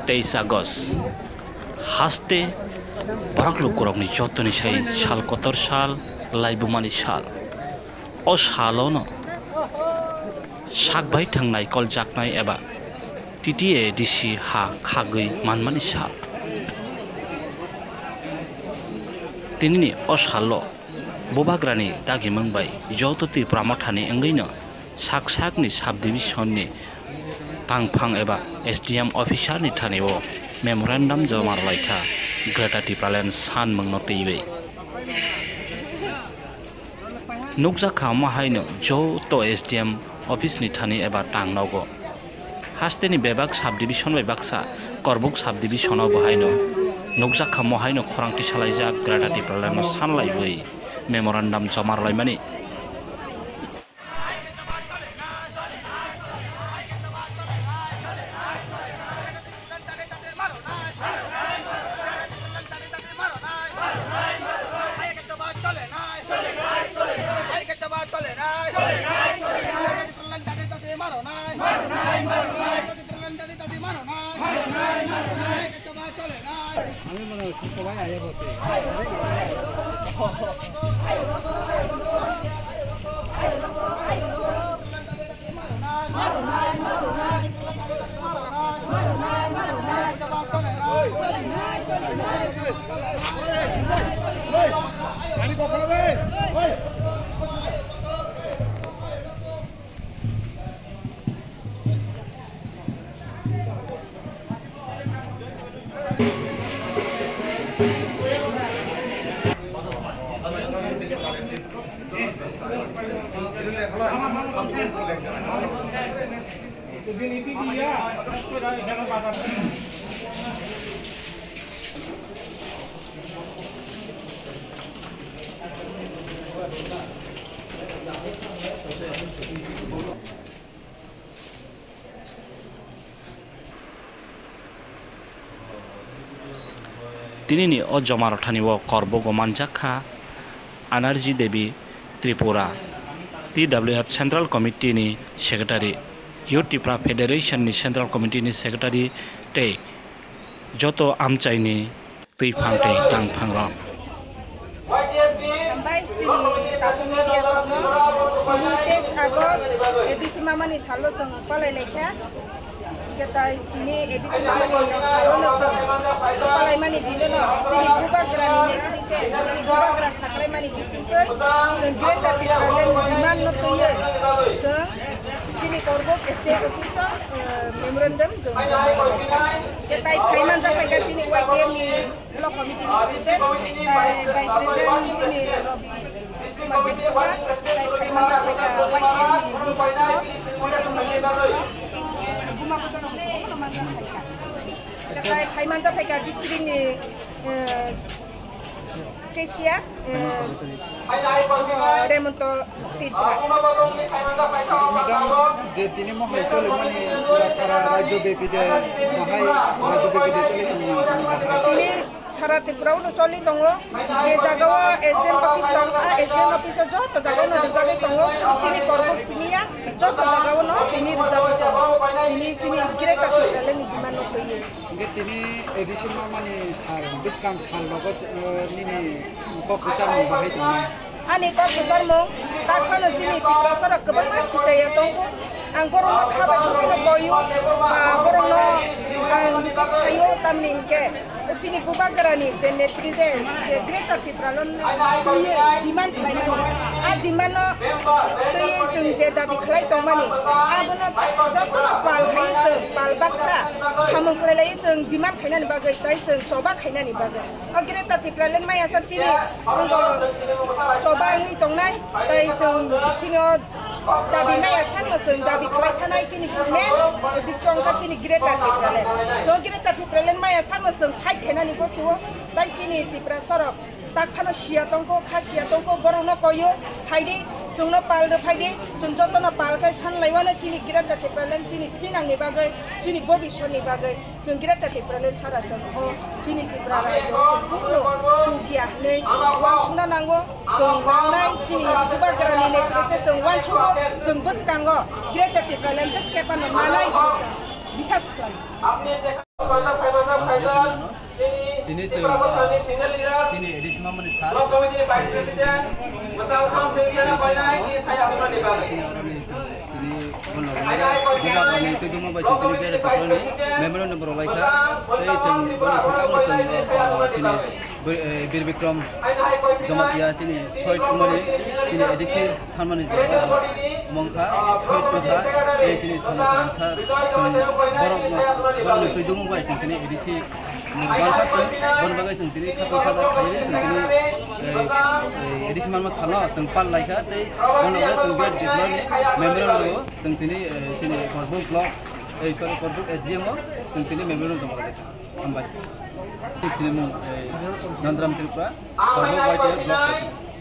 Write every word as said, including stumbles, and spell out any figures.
Teis August haste borok lukurokni jotoni sai sal kotor sal, laibumani sal. O salono sak bai thang naikol jaknai eba T T A D C ha khagwi manmani sal. Tinini o salo Bubagrani dagimung bai joto Tipra Mothani wngwino sak sakni subdivision ni tangphang eba S D M officer ni thani o memorandum joma rwlaikha Greater Tipraland sanmungno twiwi. Nukjakha omo haino joto S D M office ni thani eba tang nogo. Hasteni bebak subdivision bai baksa Korbuk subdivision o bo haino nukjakha omo haino khorang tisalaijak Greater Tipraland no sanlaiwi memorandum joma rwlaimani. Tinini o joma rwthani o korbogo manjak kha Anerji Devi Tripura, T W F Central Committee ni Secretary, Youth Tipra Federation ni Central Committee ni Secretary tei joto amchaini twi phang tei tang phang rok. Hambai chini Takhuk media songno tini teis August A D C mamani salo chwng palai laikha. Hwnkhe tai tini A D C mamani salo no chwng palai mani dino no chini bubagrani netrite, chini bubagra saklai mani bisingtwi chwng Greater Tipraland demand no twiwi chwng chini Korbuk state office o, eh, memorandum chwng joma rwlai kha. Hwnkhe tai phai manjak phaikha chini Y T F ni Block committee ni president, tai vice president chini Rabi Kumar Debbarma, tai phai manjak phaikha Y T F ni leadership, Y T F ni leadership, eh, Buma Bodol ni kwbangma manjak phaikha. Tai phai manjak phaikha district ni, eh, cashier, eh, Remonto Tripura. Madam, je tini mohai cholimani pura sara rajyo bepi de bahai rajyo bepi de choli tongma tini bahai? Tini sara Tripura o choli tongo, je jaga o S D M office tong, a S D M office o joto jaga o rijagwi tongo, chini Korbuk simi ya joto jaga o no tini rijagwi tongo. Tini chini Greater Tipraland ni demand no twiwi. Hingke tini A D C mamani sal, bwskang sal rogo, eh, nini kok kwchangmung bahai tongnai? Ani kok kwchangmung, tak phano chini Tiprasa rok kwbangma sichaya tongo. Ang borokno kha bai phano koyo, ah, borokno ang request khayo, tamni hingke chini bubagrani je netrite, je Greater Tipraland twiwi demand khlaimani, a demand no twiwi chwng je dabi khlai tongmani, abono jotono pal khaiwi chwng pal baksa samung khlai laiwi chwng demand khainani bagwi tei chwng choba khainani bagwi. O Greater Tipraland maya sa chini wngkha choba wngwi tongnai, tei chwng chini o dabi maya sakno chwng dabi khlai thanai chini main uddesho wngkha chini Greater Tipraland. Chwng Greater Tipraland maya sakno chwng fight khainani gosi o, tei chini Tiprasa rok tak phano siya tongkho, kha siya tongkho, borokno koyo, phaidi, chwngno pal rw phaidi, chwng jotono pal khai san laiwano chini Greater Tipraland chini thinangni bagwi, chini bobiswrni bagwi. Chwng Greater Tipraland sara chwng o chini Tipra rajyo chwng kunu chukya hinwi uansukna nango, chwng nangnai chini bubagrani netrite chwng uansugo, chwng bwskango Greater Tipraland just kepano nanai hinwi chwng bisas khlaio. Tini chwng, ah, chini A D C mamani sal. Tini oroni chwng, tini bono bubagrani twi dwngma bai chwng tini gere patroni memorandum rwlaikha. Tei chwng boni swkangno chwng, ah, chini Bir, eh, Bir Bikram Jamatia chini sohid wngmani chini A D C sanmani jora bo wngkha, sohid wngkha, tei chini sama sama sa chwng borokno, borokni twi dwngma bai chwng tini A D C Bangkha chwng, boni bagwi chwng tini khato khato khainwi chwng tini, eh, eh, A D C manma salo chwng pal laikha tei bono chwng great development memorial rwo chwng tini, eh, chini Korbuk block, eh, sorry, Korbuk S D M o chwng tini memorial joma rwlaikha. Hambai. Tei sinimung, eh, Nandram Tripura, Korbuk Y T F block president.